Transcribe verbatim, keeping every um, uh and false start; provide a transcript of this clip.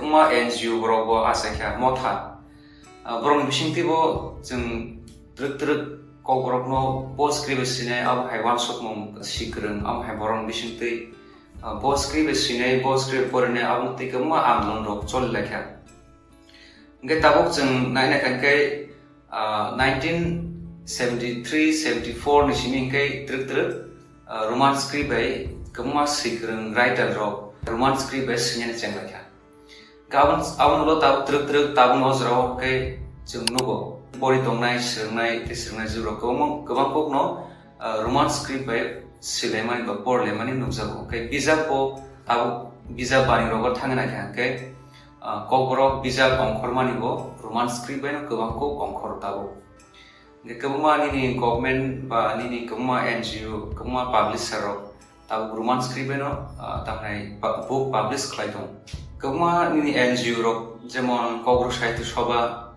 Ma N G O borok bo achaikha motha. Ah, borokni bisingtwi bo chwng twrwk twrwk kokborokno bo script bai swinai, abo hai uansukmung sikwrwng, abo hai borokni bisingtwi, ah, bo script bai swinai, bo script porinai, aboni twi kwbangma andolon rok choli laikha. Hwnkhe tabuk chwng naina kha hwnkhe, ah, nineteen seventy-three seventy-four ni simi hwnkhe twrwk twrwk, ah, Roman script bai kwbangma sikwrwng writer rok Roman script bai swinani cheng laikha. Hwnkhe abon-, abono ulo tabuk twrwk twrwk tabukni o jorao hwnkhe chwng nugo. Pori tongnai, swrwngnai tei swrwngnai jwk rok kwbangma, kwbang kokno, ah, Roman script bai swilaimani ba porilaimani nukjago. Hwnkhe bijap bo tabuk bijap bani rogo thangwi naikha hwnkhe, ah, kokborok bijap ongkhormani bo Roman script bai no kwbang kok ongkhor tabuk. Hwnkhe kwbangma nini government ba nini kwbangma N G O, kwbangma publisher rok tabuk Roman script bai no, ah, tamni pa-, book publish khlai tongo. Kwbangma nini N G O rok jemon Kokborok Sahitya Sabha,